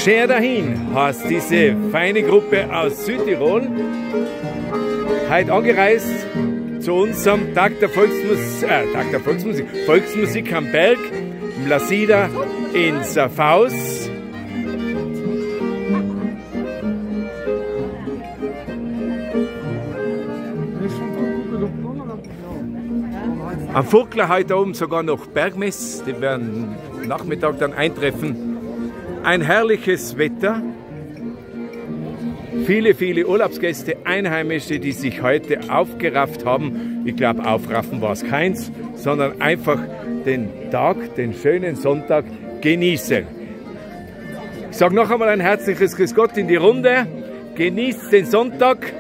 Scher dahin heißt diese feine Gruppe aus Südtirol. Heute angereist zu unserem Tag der Volksmusik, Volksmusik am Berg, im Lacida in Serfaus. Am Furkler heute oben sogar noch Bergmess, die werden Nachmittag dann eintreffen. Ein herrliches Wetter. Viele, viele Urlaubsgäste, Einheimische, die sich heute aufgerafft haben. Ich glaube, aufraffen war es keins, sondern einfach den Tag, den schönen Sonntag genießen. Ich sage noch einmal ein herzliches Grüß Gott in die Runde. Genießt den Sonntag.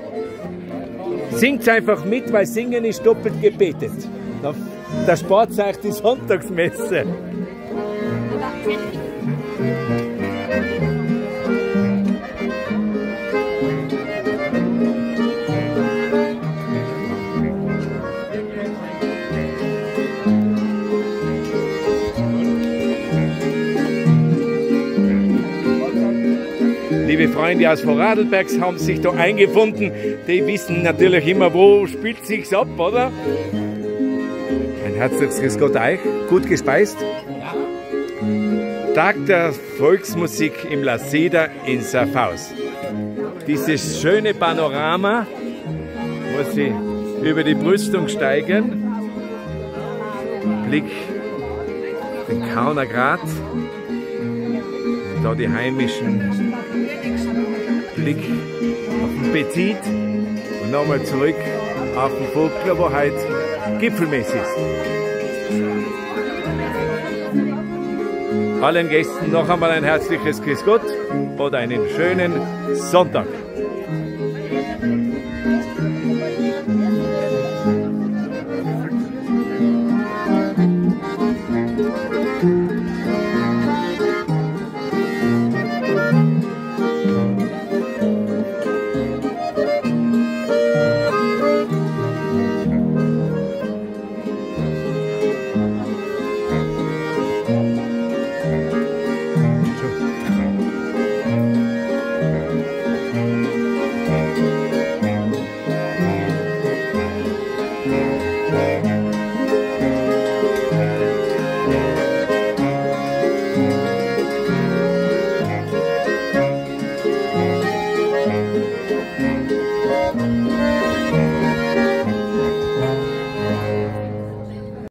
Singt einfach mit, weil Singen ist doppelt gebetet. Da spart euch die Sonntagsmesse. Liebe Freunde aus Vorarlberg haben sich da eingefunden. Die wissen natürlich immer, wo spielt sich's ab, oder? Ein herzliches Grüß Gott euch. Gut gespeist? Ja. Tag der Volksmusik im Lacida in Serfaus. Dieses schöne Panorama, muss ich über die Brüstung steigen. Blick den Kaunergrat. Und da die heimischen Blick auf den Petit und nochmal zurück auf den Furkler, wo heute Gipfelmesse ist. Allen Gästen noch einmal ein herzliches Grüß Gott und einen schönen Sonntag.